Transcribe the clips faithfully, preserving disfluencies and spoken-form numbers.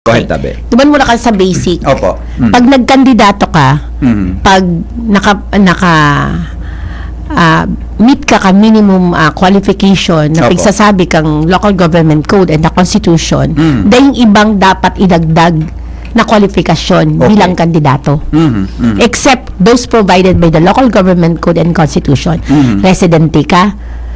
Go ahead, Tabe. Duman muna ka sa basic. Opo. Mm. Pag nagkandidato ka, Mhm. pag naka, naka ah, meet ka ka minimum ah, qualification na Opo. pigsasabi kang local government code and the constitution, Mm. dahil ibang dapat idagdag na kwalifikasyon Okay. bilang kandidato. Mhm. Mhm. Except those provided by the local government code and constitution. Mhm. Residente ka,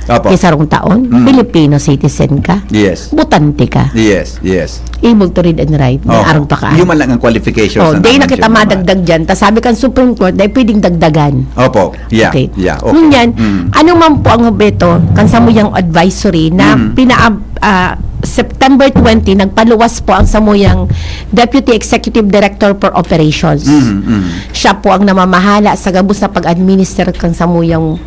Opo. kay sarong taon, Mm. Filipino citizen ka, Yes. botante ka, Yes, yes. able to read and write, may Oh, arog pa ka. Yun man lang ang qualification. Oh, na di na naman kita siya naman. madagdag dyan. Ta sabi kan Supreme Court, dahil pwedeng dagdagan. Opo. Yeah. Okay. Yeah. Okay. Ngunyan, Mm. ano man po ang objeto kan samuyang advisory na Mm. pina ah, September twenty, nagpaluwas po ang samuyang Deputy Executive Director for Operations. Mm, mm. Siya po ang namamahala sa gabos na pag-administer kan samuyang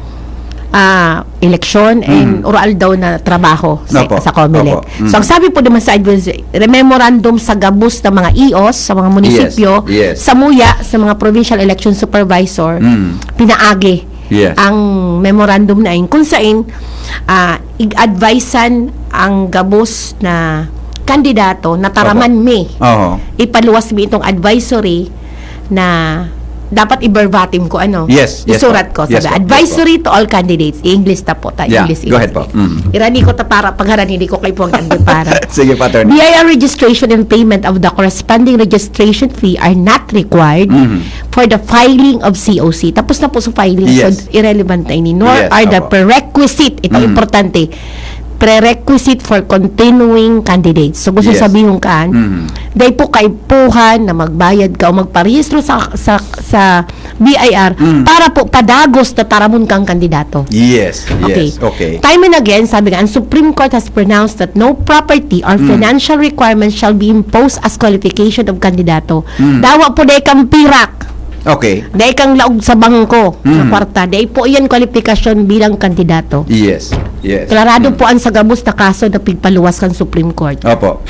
ah, eleksyon and Mm. oral daw na trabaho sa, Opo. sa COMELEC. Opo. Mm. So, ang sabi po naman sa advisory, memorandum sa gabos ng mga E Os, sa mga munisipyo, Yes, yes. samuya sa mga provincial election supervisor, Mm. pinaagi Yes. ang memorandum na yun. Kung sain, ah, ig-advisean ang gabos na kandidato na taraman Opo. mi. Oho. Ipaluwas mi itong advisory na dapat i-verbatim ko, ano? Yes, yes Isurat po. ko. Yes Sabi, po, yes advisory to all candidates. English ta po. Ta, Yeah, English, go ahead po. English. Mm. Irani ko ta para pagharani di ko kay puwang para. Sige, partner. B I R registration and payment of the corresponding registration fee are not required Mhm. for the filing of C O C. Tapos na po sa filing. Yes. So, irrelevant na ini. Nor Yes, are the opo. prerequisite. Ito Mm. importante. Prerequisite for continuing candidates. So, gusto Yes. sabihin kan, Mhm. dahil po kaipuhan na magbayad ka o magparehistro sa, sa, sa B I R Mm. para po padagos na taramon kang kandidato. Yes, Okay. yes. Okay. Time and again, sabi nga, ang Supreme Court has pronounced that no property or Mm. financial requirement shall be imposed as qualification of kandidato. Mm. Dawa po dahil kang pirak, Okay. dahil kang laog sa bangko na Mm. kwarta, dahil po iyan kwalifikasyon bilang kandidato. Yes, yes. Klarado Mm. po ang sa gabos na kaso na pigpaluwas kan Supreme Court. Opo.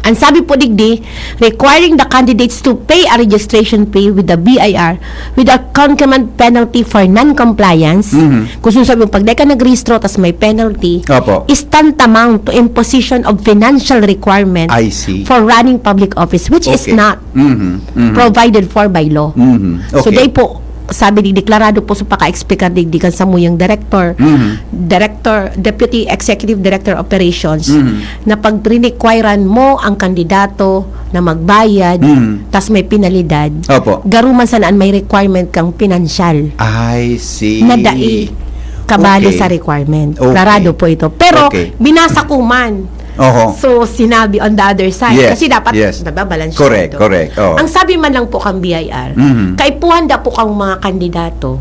Ang sabi po digdi, requiring the candidates to pay a registration fee with the B I R with a concomitant penalty for non-compliance. Mhm. Kung sabi mo, pag di ka nagrehistro tas may penalty, Opo. is tantamount to imposition of financial requirement I see. for running public office, which is Okay. not Mhm, mhm. provided for by law. Mhm. So, Okay. dahil po, sabi digdi, klarado po sa paka-explicar digdi kan samuyang director, Mhm. director, deputy executive director operations, Mhm. na pag-requiran mo ang kandidato na magbayad, Mhm. tas may penalidad, Opo. garuman sana an may requirement kang pinansyal I see. na dai kabali Okay. sa requirement. Okay. Klarado po ito. Pero Okay. binasa ko man. Oho. So, sinabi on the other side. Yes, Kasi dapat, yes. diba, balance Correct, ito. Correct. Oh. Ang sabi man lang po kang B I R, Mhm. kaipuhan da po kang mga kandidato,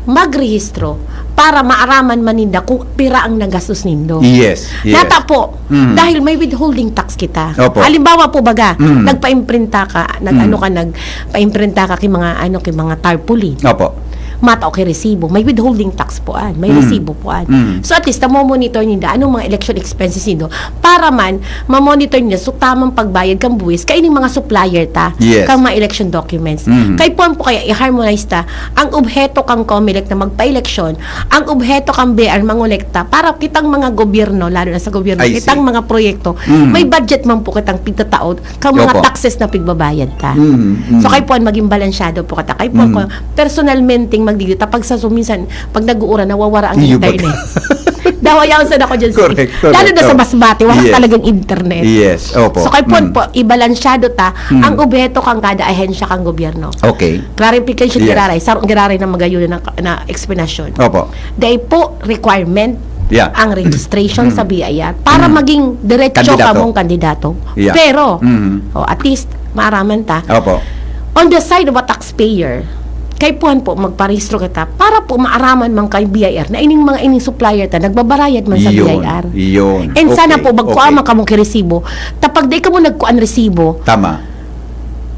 magrehistro para maaraman man ninda kung pira ang nagastos nindo. Yes, yes. Nata po, Mhm. dahil may withholding tax kita. Opo. Halimbawa po baga, Mhm. nagpaimprinta ka, nag-ano Mhm. ka, nagpaimprinta ka kay mga, ano, kay mga tarpaulin. Opo. Mata o kay resibo, may withholding tax po an, may Mhm. resibo po an. Mhm. So at least, namomonitor ninda anong mga election expenses nindo para man mamonitor ninda so tamang pagbayad kang buwis kaining mga supplier ta Yes. kang mga election documents. Mhm. Kay puan po kaya i-harmonize ta ang obheto kang COMELEC na magpa-eleksyon, ang obheto kang B I R mangolekta para kitang mga gobyerno, lalo na sa gobyerno, I see. Kitang mga proyekto, Mhm. may budget man po kitang pigtataod kang mga Opo. taxes na pigbabayad ta. Mhm, mhm. So kay puan maging balansyado po kita. Kay puan Mhm. ko, personalmente, magdigdi ta pag sa suminsan, pag nag-uuran, nawawara ang Iyo, internet. Daw ayaw sa ako dyan sa Correct, correct. Lalo na sa Oh. Masbate, wala Yes. talagang internet. Yes, opo. So kay puan Mm. po, ibalansyado ta Mm. ang obheto kang kada ahensya kang gobyerno. Okay. Clarification, Yes. giraray, sarong giraray na magayon na, na explanation. Opo. Dahil po, requirement Yeah. ang registration Mm. sa B I R para Mm. maging diretso Kandidato. ka mong kandidato. Yeah. Pero, Mm. oh, at least, maaraman ta. Opo. On the side of a taxpayer, kay puan po, magparehistro kita para po maaraman man kay B I R na ining mga ining supplier ta, nagbabarayad man sa Yun, B I R. yun. And sana Okay, po, magkuha okay. man kamo kay resibo. Ta pag di kamo nagkuan resibo, Tama.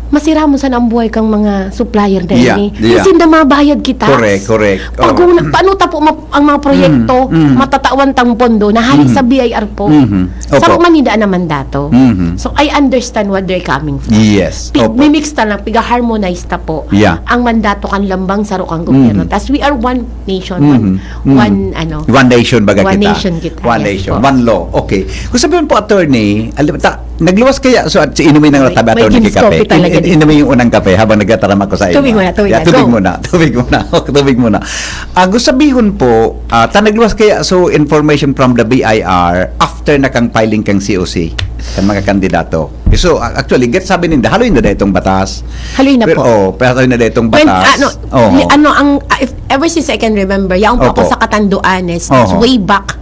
masira mo sana ang buhay kang mga supplier na Yeah, ini. yeah. Kasi na mabayad kita. Correct, correct. Pag Oh. una, paano ta po ma- ang mga proyekto, Mm, mm. matatawan tang pondo na hali Mm. sa B I R po. Mhm. Opo. Sa manida naman dato. Mhm. So, I understand what they're coming from. Yes. Pig- Opo. mimix ta lang, piga-harmonize ta po Yeah. ang mandato kan lambang saro kang gobyerno. Mhm. Tas we are one nation, Mhm. one, Mhm. one, ano, One nation baga one kita. nation kita. One Yes nation, po. One law. Okay. Kung sabihin po, attorney, alam, ta, Nagluwas kaya, so, at inumin ng May- tabi may attorney James kape. Coffee talaga In- dito. Inumin yung unang kape habang nagtatramak ko sa Tubig imo. muna, tubig Yeah, na. tubig Go. muna, tubig muna. Tubig muna. Ah, gusto sabihin po, ah, ta nagluwas kaya, so, information from the B I R after na kang filing kang C O C, kan mga kandidato. So, a- actually, get sabi ninda, haloy na da itong batas. Haloy na Pero, po. Oh, pero haloy na da itong When, batas. ano, Oo. li- ano ang, ah, if ever since I can remember, yaon pa ako Opo. sa Catanduanes, Oho. way back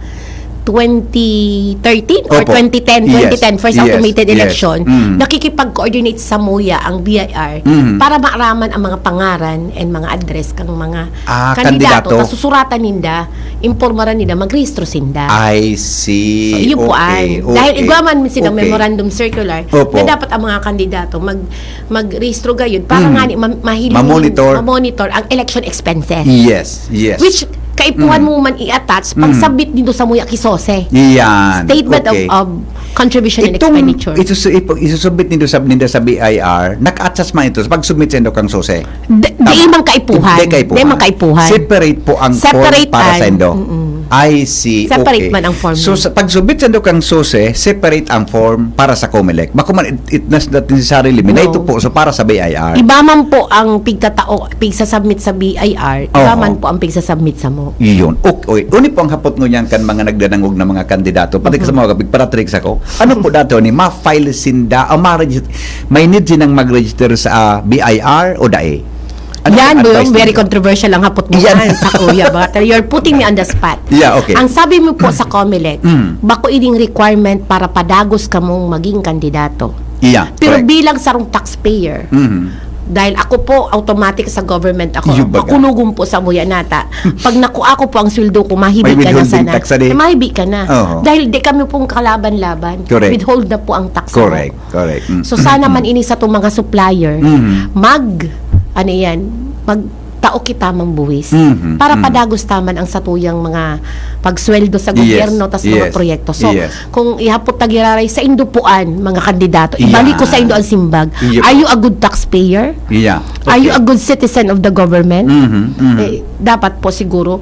twenty thirteen or twenty ten, Yes. twenty ten, first Yes. automated Yes. election, Mm. nakikipag-coordinate sa muya ang B I R Mm. para maaraman ang mga pangaran and mga address ng mga Ah, kandidato. kandidato. Kasusuratan ninda, impormaran ninda, magrehistro sinda. I see. So, yun po Okay, an. Dahil okay. Igwa man silang Okay. memorandum circular Opo. na dapat ang mga kandidato mag magrehistro gayud para Mm. nga ni ma- mahiling Ma-monitor. ma-monitor ang election expenses. Yes, yes. Which kaipuhan Mm. mo man i-attach Mm. pag-submit nindo sa muya kisose. Yan. Statement Okay. of, of contribution and Itong expenditure. isusu- ipo- isusubmit nindo sa, nindo sa B I R, naka-attach man ito sa pag-submit sa indo kang sose. Di, di Tama. man kaipuhan. Di kaipuhan. Di man kaipuhan. Separate po ang Separate form para ang- sa indo. Mm-mm. I see. Separate Okay. man ang form So, niya. Sa pag-submit sa indo kang sose, separate ang form para sa COMELEC. Bako man, it, it not necessarily limited No. po. So, para sa B I R. Iba man po ang pigtatao, pigsasubmit sa B I R, iba Oho. man po ang pigsasubmit sa mo. Iyon. Okay. Uni po ang hapot ngunyan kan mga nagdanangog na mga kandidato. Pati ka sa mga kapigparatrix ako. Ano po dato ni ma-file sinda o ma-register? May need sinang mag-register sa, ah, B I R o dai? Ano Yan, ang boy, advice very ninyo? Controversial ang hapot mo Yan. yan sa kuya. But you're putting me on the spot. Yeah, okay. Ang sabi mo po sa COMELEC, Mm. bako ining requirement para padagos kamong maging kandidato. Yeah, Pero correct. Bilang sarong taxpayer, Mhm. dahil ako po, automatic sa government ako, Yung baga. makunugon po sa muya nata. Pag nakuha ko po ang sweldo ko, mahibi May ka na withholding sana. tax na din. Mahibi ka na. Oo. Dahil di kami pong kalaban-laban. Correct. Withhold na po ang tax mo. Correct, correct. Mm. So sana man ini sa itong mga supplier, Mhm. mag, ano yan, mag tao kita mang buwis Mhm, para mhm. padagos taman ang satuyang mga pagsweldo sa Yes, gobyerno tas mga yes, proyekto. So, yes. kung ihapot na giraray sa indo puan, mga kandidato, ibalik ko Yan. sa indo ang simbag. Iyo Are po. You a good taxpayer? Yeah. Are you Okay. a good citizen of the government? Mhm, mhm. Eh, dapat po siguro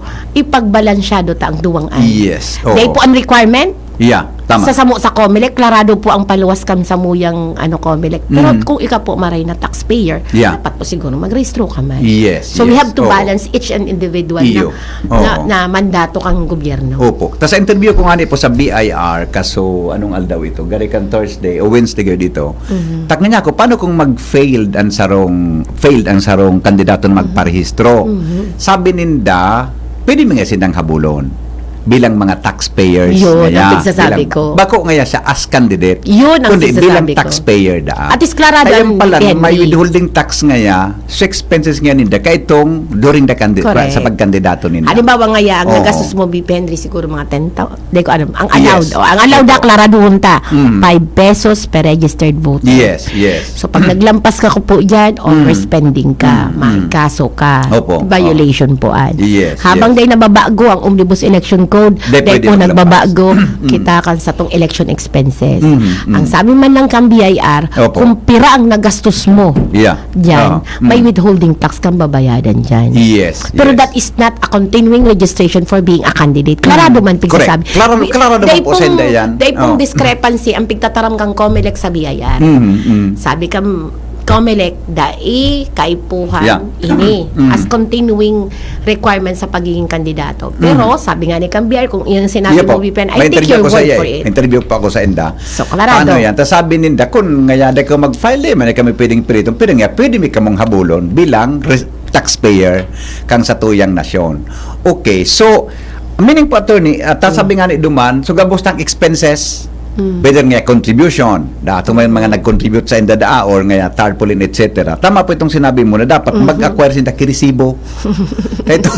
ipagbalansyado ta ang duwang an. Yes. Oo. Dahil po ang requirement, Yeah, tama. sa samo sa COMELEC, klarado po ang paluwas kan samuyang ano, COMELEC. Pero Mhm. kung ikaw po maray na taxpayer, Yeah. dapat po siguro magrehistro ka man. Yes, So we yes. have to Oo. balance each and individual Iyo. na, na, Oo. na mandato kang gobyerno. Opo. Tas sa interview ko nga ni po sa B I R, kaso anong aldaw ito? Gari kan Thursday o Wednesday kayo dito. Mhm. Takna niya ako, paano kung mag-failed ang sarong, failed ang sarong kandidato na magparehistro? Mhm. Sabi ninda, pwede mi nga silang habulon bilang mga taxpayers. Yun, ang ngaya, pagsasabi bilang, ko. Bako ngaya siya as candidate. Yun ang Kundi bilang pagsasabi ko. taxpayer daan. At least klarado Kaya ang pala, P N P. May withholding tax ngaya, so expenses nga ninda, kaya itong during the candidate, Correct. sa pagkandidato ninda. Halimbawa nga, ang Oo. gastos mo, B P Henry, siguro mga ten thousand. Di ko alam. Ang allowed, Yes. oh, ang allowed na Opo. klaraduhon ta, Mm. five pesos per registered voter. Yes, yes. So, pag naglampas ka ko po dyan, overspending ka, Mm, mm. makikaso ka, Opo, violation po an. Yes, Habang yes. day nababago ang Omnibus Election Code, Day day pwede po maglampas. nagbabago, Mm. kita kan satong election expenses. Mm, mm. Ang sabi man lang kang B I R, Opo. kung pira ang nagastos mo Yeah. dyan, Ah, may mm. withholding tax kang babayadan dyan. Yes, Pero yes. that is not a continuing registration for being a candidate. Klarado Mm. man Correct. pigsasabi. Klaro, klaro naman Dai po sa pong- inda yan. Dai pong Oh. discrepancy ang pigtataram kang COMELEC sa B I R. Mm, mm. Sabi kang COMELEC, dai kaipuhan Yeah. ini Mm. as continuing requirement sa pagiging kandidato. Pero Mm. sabi nga ni kang B I R, kung iyan sinabi Iya po. mo, B P N, I May take interview your ako sa word iya for eh. it. Interview pa ako sa inda. So, klarado. Ano yan? Tas sabi ninda, kun ngaya di ka mag-file, eh, man kami pwedeng piriton. Pero nga, pwede mi kamong habulon bilang res- taxpayer kang sa tuyang nasyon. Okay, so, meaning po, attorney, at sabi nga ni Duman, so gabos ng expenses, Mm. whether nga contribution, dato may mga nag-contribute sa inda daa or nga tarpaulin, et cetera. Tama po itong sinabi mo na dapat Mhm. mag-acquire sinda kiresibo. Ito,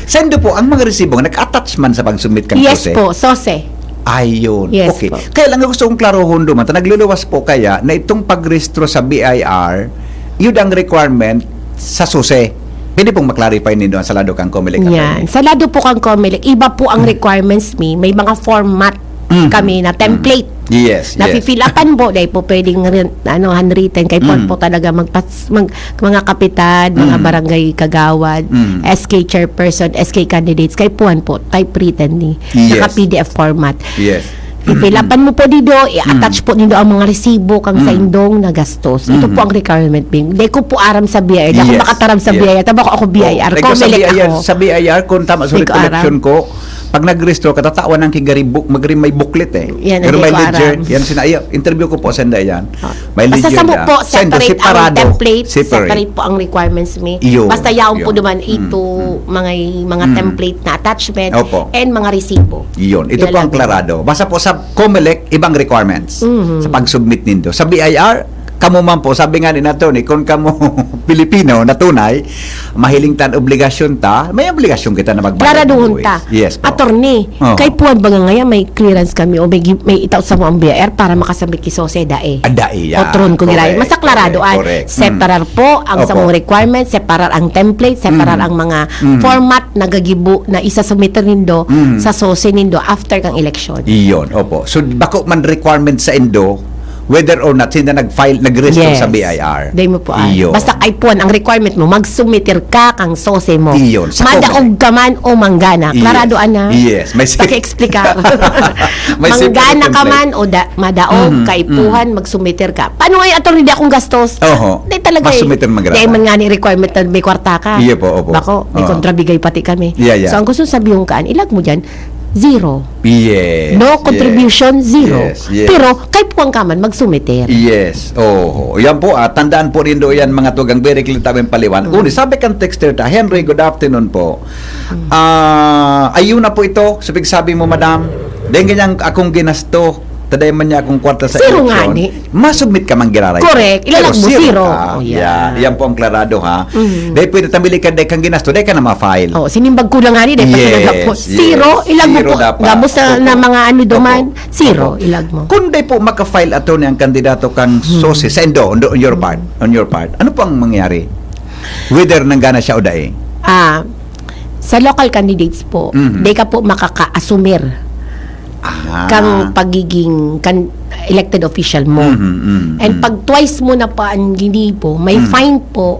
sendo po, ang mga resibo, nag-attach man sa pag-submit kang Yes sose? po, sose. Ayun. Yes Okay. po. Kaya lang gusto kong klarohon duman, ta nagluluwas po kaya na itong pagrehistro sa B I R, yun ang requirement sa sose. Pwede pong maklarify nindo ang salado kang COMELEC, Yan. attorney? Salado po kang COMELEC, iba po ang requirements mi. May mga format Mm. kami na template. Yes, Na yes. fill upan po, dahil po pwedeng rin, ano, handwritten, kay po, Mm. po talaga magpas, mag, mga kapitan, mga Mm. barangay kagawad, Mm. S K chairperson, S K candidates, kay puan po, typewritten ni, Yes. naka P D F format. Yes. I-fill upan mo po dido, i-attach po nindo ang mga resibo kang saindong nagastos. Ito po ang requirement, Bing. Di ko po aram sa B I R. Di ako makataram sa B I R. Tabako ako B I R. Comelec ako. Sa B I R, kung tama sa collection ko, pag nag-restore ka, tatawan ng kigaribo, magri may booklet eh. Pero may ledger. Yan, sina, interview ko po, senda yan. May ledger. Basta sa mo po, separate ang template, separate po ang requirements mi. Basta yaon po duman ito, mga, mga template na attachment and mga resibo. Iyon. Ito po ang klarado. Basta po sa Comelec, ibang requirements sa pag-submit nindo. Sa B I R, kamo man po, sabi nga ni attorney, kung kamo Pilipino na tunay, mahiling tan obligasyon ta, may obligasyon kita na magbayad. Klaraduhon ta. Yes po. Attorney, kay puwan ba nga ngaya may clearance kami o may, may itaw sa mga B I R para makasabit ki SOCE, dae? Ah, dae, yeah. Otron ko giray. Mas klaro, ay, separar po ang samong requirements, separar ang template, separar ang mga format na gagibo na isasubmit nindo sa SOCE nindo after kang eleksyon. Iyon, opo. So, bako man requirement sa indo, whether or not sila nag-file, nag-register sa B I R. Dai mo po, ah. Iyo. Basta kay puwan ang requirement mo, magsumiter ka kang SOCE mo. Iyo, sa Comelec. Madaog ka man o manggana. Yes. Klarado, ana? Yes. May si- Paki-explicar. May separate template. Manggana ka man o da- madaog, kaipuhan, magsumiter ka. Paano nga yung attorney, di akong gastos? Oho. Di talaga eh. Magsumiter man gana. Di man nga ni requirement na may kwarta ka. Iyo po, opo. Bako, may kontrabigay pati kami. Yeah, yeah. So, ang gusto sabihin kaan, ilag mo dyan, zero. Yes. No contribution, zero. Yes, yes. Pero, kay puwang ka man, magsumiter. Yes. Oho. Yan po, ah, tandaan po rin do yan, mga tugang, very clear, tamang paliwan. Uni, sabi kan texter ta, Henry, good afternoon po. Ah, ayun na po ito. Sabi, sabi mo, madam, dahil ganyan akong ginasto, taday man niya akong kwarta sa eleksyon. Zero nga ni. Masubmit ka man giraray. Correct. Ilalag mo, zero. Oh, yeah. Yan po ang klarado, ha? Dahil pwede tambili ka, dahil kang ginasto, dahil ka na ma-file. Oh, sinimbag ko lang nga ni, dahil pa sa nagapos. Yes, yes. Zero, ilag mo po. Zero dapat. Gabos na, na mga ano duman, zero, ilag mo. Kung dahil po maka-file, attorney, ang kandidato kang SOCE, sa indo, on, on your part, on your part, ano po ang mangyari? Whether nanggana siya o dai? Ah, sa local candidates po, dai ka po makaka-asumir kang pagiging kan elected official mo. And pag twice mo na pa ang ginibo, may fine po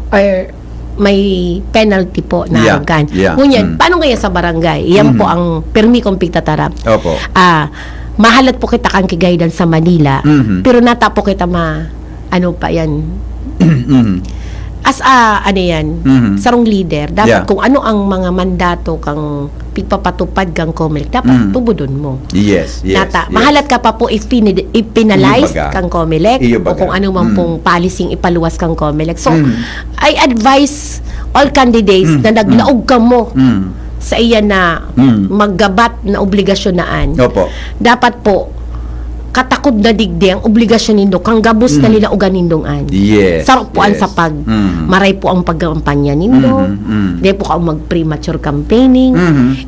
or may penalty po na arugan. Yeah. Ngunyan, paano kaya sa barangay? Iyan po ang permi kong pigtataram. Opo. Ah, mahalat po kita kang kigaydan sa Manila, pero nata po kita ma- ano pa yan? As a, ano yan, sarong leader, dapat kung ano ang mga mandato kang pigpapatupad kang Comelec, dapat tubodon mo. Yes, yes. Nata, mahalat ka pa po ipini- ipinalize kang Comelec o kung ano man pong policing ipaluwas kang Comelec. So, I advise all candidates na naglaog kamo sa iya na maggabat na obligasyon na an. Opo. Dapat po, katakod na digdi ang obligasyon nindo kang gabos na linaogan nindong an. Yes, saro po an sa pag maray po ang pagkampanya nindo. Di po ka mag-premature campaigning.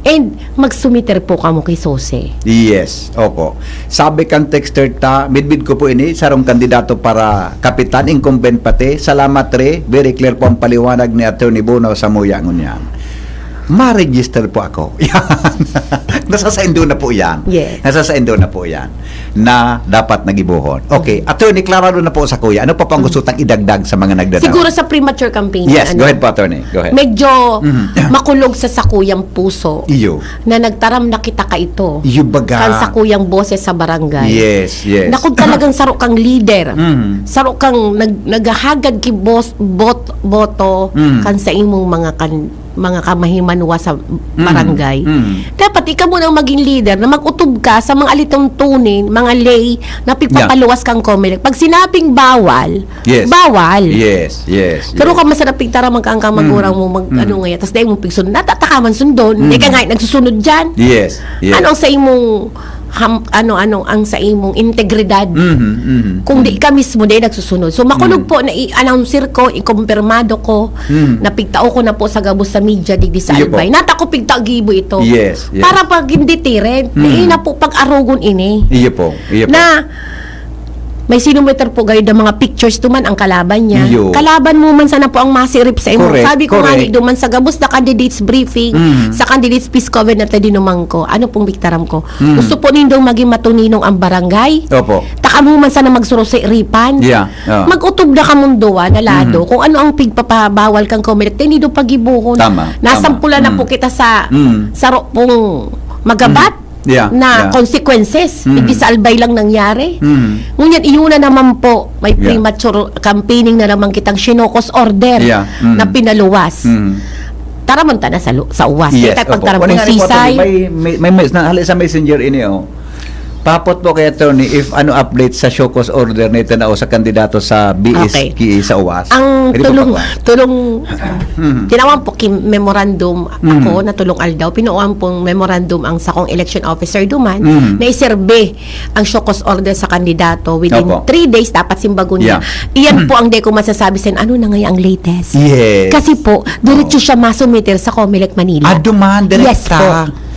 And magsumiter po kamo kay SOCE. Yes, opo. Sabi kan texter ta, midbid ko po ini, sarong kandidato para kapitan, incumbent pati. Salamat, Re. Very clear po ang paliwanag ni Attorney Bono sa muya ngunyan. Ma-register po ako. Yan. Nasa saindo na po yan. Yes. Nasa saindo na po yan na dapat nagibohon. Okay. Attorney, klarado na po sa kuya. Ano pa pang gusto tang idagdag sa mga nagdadawat? Siguro sa premature campaign. Yes, go ahead po, attorney. Go ahead. Medyo makulog sa sakuyang puso na nagtaram na kita kaito. Iyo baga. Kan sakuyang boses sa barangay. Yes, yes. Nakog talagang saro kang leader. Saro kang nag, naghahagad ki bos, bot, boto kan sa imong mga kan, mga kamahimanwa sa barangay. Dapat ikaw muna ang maging leader na mag-utob ka sa mga alituntunin, mga ley na pigpapaluwas kang Comelec. Pag sinabing bawal, bawal. Yes, yes. Pero kung masarap pigtaram ang kang magurang mo, mag, ano nga yan, tas dahil mo pigsunod, natataka man sundon, di ka nga nagsusunod dyan. Yes, yes. Ano ang sa imong ham, ano, ano ang sa imong integridad? Kung di ka mismo, di nagsusunod. So, makulog po na i-announcer ko, ikumpirmado ko, na pigtao ko na po sa gabos sa media, digdi sa Albay. Nata ko pigtao gibo ito. Yes, yes. Para pag hindi deterrent, di na po pag-arogon ini. Iyo po, iyo po. Na, may sinumeter po gayud ang mga pictures duman ang kalaban niya. Iyo. Kalaban mo man sana po ang masirip sa imo. Correct, correct. Sabi ko nga ni duman sa gabos na candidates briefing, sa candidates peace covenant na dinumang ko. Ano pong biktaram ko? Gusto po nindong maging matuninong ang barangay? Opo. Taka mo man sana magsurusi ripan? Yeah. Mag-utob na kamong duwa na lado kung ano ang pigpapabawal kang Comelec. Tinido pagibuhon. Tama, tama. Nasampulan na po kita sa saro pong magabat. Yeah, na yeah. Consequences. Mm. Igisalbay lang nangyari. Mm. Ngunyan, iyon na naman po, may Yeah. premature campaigning na naman kitang shinokos order Yeah, mm. na pinaluwas. Mm. Tara man ta na sa, lu- sa uwas. Yes, Kaya opo. pagtaram Ano po nga si ni po, Say. May, may, may, may, na, hali sa messenger ini, oh. Papot po kay attorney if ano update sa show cause order na itinao sa kandidato sa B S K Okay. sa uwas. Ang Pwede po tulong, pa kuha. tulong, Mhm. tinawan po ki memorandum Mhm. ako na tulong aldaw, pinuuan pong memorandum ang sakong election officer duman Mhm. na iserbe ang show cause order sa kandidato within Opo. three days dapat simbagon niya. Yeah. Iyan po ang di ko masasabi sa ano na ngayon ang latest. Yes. Kasi po, diretso siya masumiter sa Comelec Manila. Ah, duman, direkta. Yes po.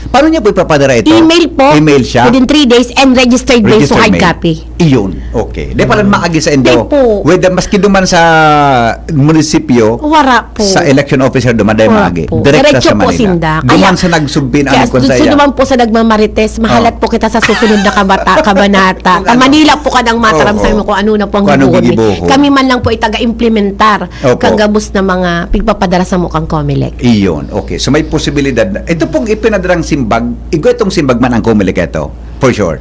Paano niya po ipapadara ito? Email po. Email siya? Within three days and registered by Registered Suhayg mail. Copy. Iyon. Okay. Di pala maagi sa indo. Di po. Whether maski duman sa munisipyo, Wara po. sa election officer duman, dahil Wala maagi. po. Direkta Diretso sa po Manila. sinda. Duman Kaya, sa nagsubin, kaya ano kung gusto saya. naman po sa nagmamarites, mahalat Oh. po kita sa susunod na kabata, kabanata. Kung Sa ano. Manila po ka nang mataram Oo. sa imo kung ano na po ang Kung anong gibuhon. gigibuhon. Kami man lang po itaga-implementar Opo. kang gabos na mga pigpapadara sa mo kang Comelec. Iyon. Okay. So may posibilidad na. Ito pong ipinadarang simbag, igwa itong simbag man ang Comelec ito. For sure.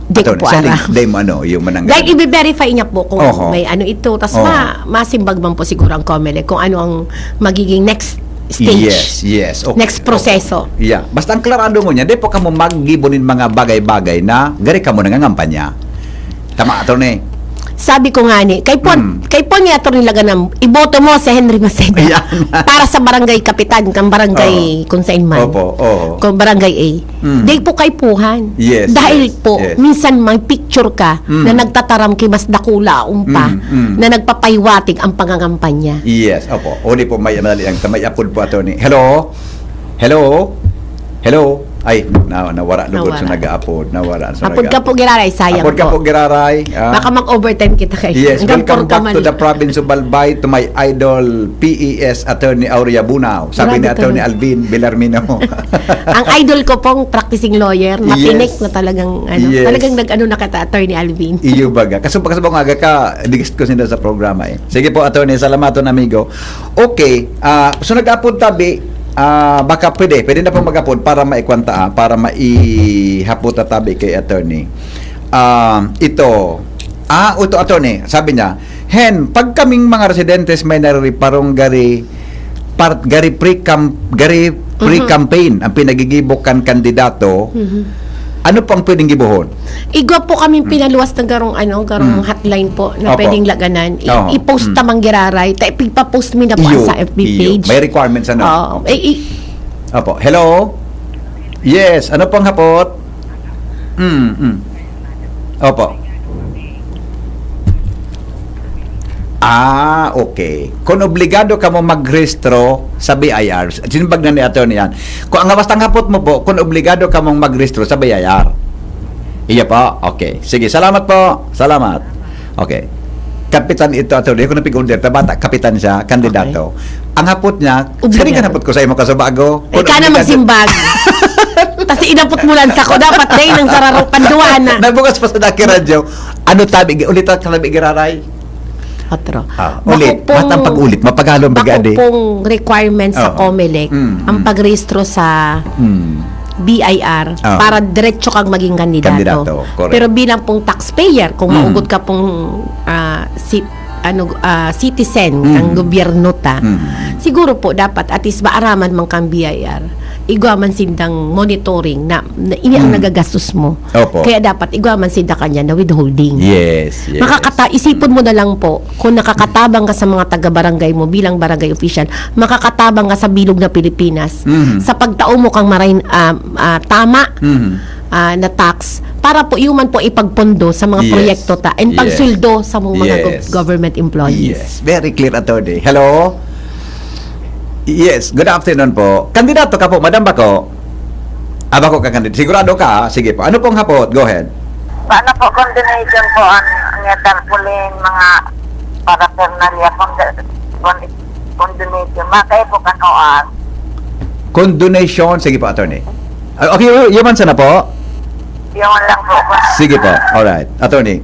Di ko Attorney, po sa alam. link, di mo ano, yung manang Dahil i-verify niya po kung Oho. may ano ito, tas Oho. ma, masimbag man po siguro ang Comelec kung ano ang magiging next stage. Yes, yes. Okay. Next proseso. Yeah. Basta ang klarado mo niya, di po kamo maggibo nin mga bagay-bagay na gari kamo nangangampanya. Tama, attorney? Sabi ko nga ni, kay Pon, Hmm. kay Pon ni Attorney Laganam, iboto mo si Henry Masega Ayan. para sa barangay kapitan, kang barangay Oo. kung saan man. Opo, oo. Kung barangay A. Hmm. Di po kay Puhan. Yes, Dahil yes, po, yes. minsan may picture ka Hmm. na nagtataram kay mas dakula umpa Hmm, hmm. na nagpapahiwatig ang pangangampanya. Yes, opo. O di po, may, may, may apod po, attorney. Hello? Hello? Hello? Ay, na, nawara lugod sa Nawara. nag-aapod. Nawara sa Apod ka nag-aapod. po, Giraray, sayang Apod ka po. po, Giraray. Ah. Baka mag-overtime kita kayo. Yes, Hanggang welcome four ka back to man. The Province of Albay, to my idol, P E S Attorney Aurea Bunao. Sabi ni Grabe Attorney talaga. Alvin Villarmino. Ang idol ko pong practicing lawyer, matinik Yes. na talagang, ano, Yes. talagang nag-ano na kita, Attorney Alvin. Iyo baga. Kaso pagkasabong nga ka, digest ko sinda sa programa eh. Sige po, attorney, salamaton, amigo. Okay, ah, so nag-apod tabi, ah, baka pwede, pwede na po mag-apod para maikwanta, ah, para maihapot tabi kay attorney. Ah, ito, ah, ito, attorney, sabi niya, Hen, pag kaming mga residentes may naririparong gari, part, gari pre-cam-, gari pre-campaign ang pinagigibo kan kandidato, ano po ang pwedeng gibohon? Igwa po kami pinaluwas ng garong, ano, garong Mm. hotline po na Opo. pwedeng laganan. I- Oo. i-post Mm. tamang giraray. Ta, ipagpa-post mi na po Iyo, sa F B iyo. page. May requirements, ano? Oo. Okay. Eh, i- Opo. Hello? Yes, ano pong hapot? Mm, mm. Opo. Ah, okay. Kung obligado kamo magrehistro sa B I R, simbag na ni attorney yan. Kung ang bastang hapot mo po, kung obligado kamong magrehistro sa B I R. Iya po? Okay. Sige, salamat po. Salamat. Okay. Kapitan ito, attorney. Ako napig-order. Tabata, kapitan siya, kandidato. Ang hapot niya, Obligado. Sino nga hapot ko sa imo, kasubago? Ikaw na magsimbag. Tapos inapot mo lang sa ko. Dapat dahil ng sararo, panduan na. Nabukas pa sa Daki Radyo. Ano tabi, ulit ang kalabi giraray? Otro. Ah, Bako ulit. pong- Matang pag-ulit. Mapagalo ang bako bagay, adi. pong requirements sa Oo. Comelec, Mm, ang mm. pagrehistro sa Hmm. B I R Ah. para diretso kang maging kandidato. Kandidato, correct. Pero bilang pong taxpayer, kung Mm. maugot ka pong ah, si, ano, ah, citizen Mm. ng gobyerno ta, Mm. siguro po dapat at least maaraman man kang B I R, igwa man sindang monitoring na, na ini ang Mm. nagagastos mo. Opo. Kaya dapat igwa man sinda kanya na withholding. Yes, yes. Makakata-, isipon mo na lang po, kung nakakatabang ka sa mga taga-barangay mo bilang barangay official, makakatabang ka sa bilog na Pilipinas. Mhm. Sa pagtao mo kang marahin, ah, ah, tama Mhm. ah, na tax para po human po ipagpondo sa mga Yes. proyekto ta and Yes. pagsweldo sa mga gov- Yes. government employees. Yes. Very clear, attorney. Hello? Yes, good afternoon po. Kandidato ka po, madam, bako? Ah, bako ka kandidato. Sigurado ka, ha? Sige po. Ano pong hapot? Go ahead. Paano po combination po ang, ang tarpaulin, mga paraphernalia, condi-, condi-, combination? Makaya po kan O R. Condonation. Sige po, attorney. Ah, okay, y- human sana po? Yun lang po. Sige po. Alright. Attorney.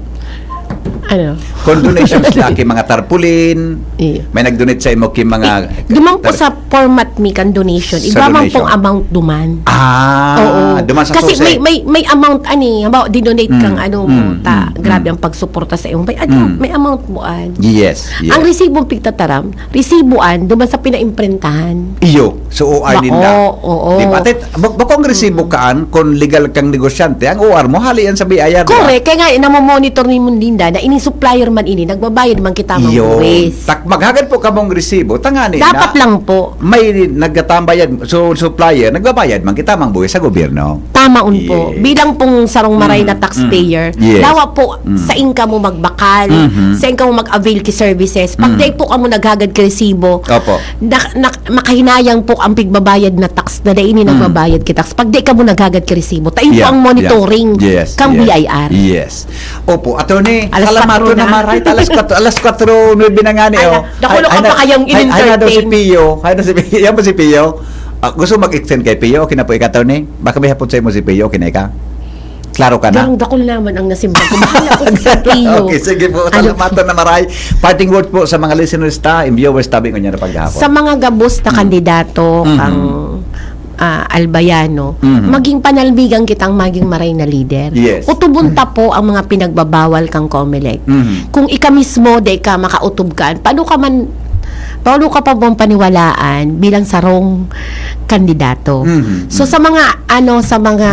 Ano? Kung donations na ki mga tarpaulin, Iyo. may nag-donate sa imo ki mga... Duman po tar- sa format mi kan donation. Sa Iba man donation. Pong amount duman. Ah, Oo. duman sa Kasi susi. may, may, may amount ani, halimbawa, dinonate Mm, kang ano mo, mm, ta, mm, grabe mm. Ang pagsuporta sa iyong bay. Ano, Mm. May amount mo an. Yes, yes. Ang resibong pigtataram, resiboan, duman sa pinaimprentahan. Iyo, so O R Ba- ninda. oo, oo. Di ba? Ate, bak- bako ang resibo kaan kung legal kang negosyante, ang O R mo, hali yan sa B I R, di ba? Correct. Kaya nga, namomonitor ni Mundinda na ini supplier man ini, nagbabayad man kita mang Iyo. buwis. Tak, maghagad po kamong resibo, tangani Dapat na lang po. May nagtatambayad, so supplier, nagbabayad man kita mang buwis sa gobyerno. Tama un po. Yes. Bilang pong sarong maray na Mm, taxpayer, mm. Yes. dawa po Mm. sa inka mo magbakal, Mhm. sa inka mo mag-avail ki services. Pag Mm. day po kamo naghagad ki resibo, Opo. na, na, makahinayang po ang pigbabayad na tax na dai ini Mm. nagbabayad ki tax. Pag day kamo naghagad ki resibo, tayo po Yeah, ang monitoring yeah. Yes, kang yes. B I R. Yes. Opo, attorney, Alas salamat kwatro na na. Maray. Alas kwatro, alas kwatro nuebe na nga niyo. Ala, dakulo ka pa kayong Ay, ay, na daw si in-entertain. Pio. Ay, na si Pio. Yan ba si Pio? Ah, gusto mag-extend kay Pio? Okay na po, ikaw, attorney? Baka may hapon sa imo si Pio, okay na ika? Klaro ka na? Garong dakul naman ang nasimbag ko. Bahala ko sa San Pio. Okay, sige po. Ano Salamat na Maray. Parting words po sa mga listeners ta, and viewers tabi ko niya na paghapon. Sa mga gabos na Mm. kandidato Mhm. kang ah, Albayano, Mhm. maging panalbigan kitang maging maray na lider. Yes. Utubon ta po ang mga pinagbabawal kang Comelec. Mhm. Kung ika mismo, di ka makautob kan, paano ka man, paano ka pa bang paniwalaan bilang sarong kandidato? Mhm. So, sa mga, ano, sa mga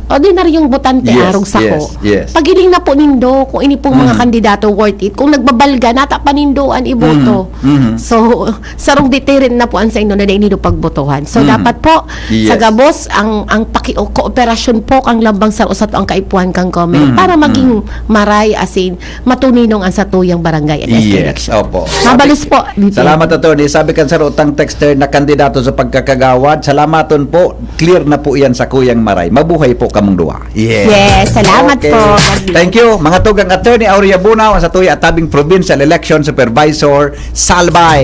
ordinaryong botante, Yes, arog sako, yes, yes. pagiling na po nindo kung ini pong mga Mhm. kandidato worth it. Kung nagbabalga, nata pa nindo an iboto. Mhm. Mhm. So, sarong deterrent na po an sa inyo na dai nindo pagbotohan. So, Mhm. dapat po, Yes. sa gabos, ang, ang paki-, o kooperasyon po kang lambang sa usa to ang kaipuhan kang Comelec Mhm. para maging Mhm. maray, as in, matuninong ang satuyang barangay and S K Yes, election. opo. Mabalos Sabi- po, V P. Salamat, attorney. Sabi kan sarutang texter na kandidato sa pagkakagawad, salamaton po, clear na po yan sa kuyang maray. Mabuhay po kamong duwa. Yes. Yes, salamat Okay. po. Thank you. Mga tugang, attorney Aurea Bunao, sa tuya atabing provincial election supervisor, Salbay.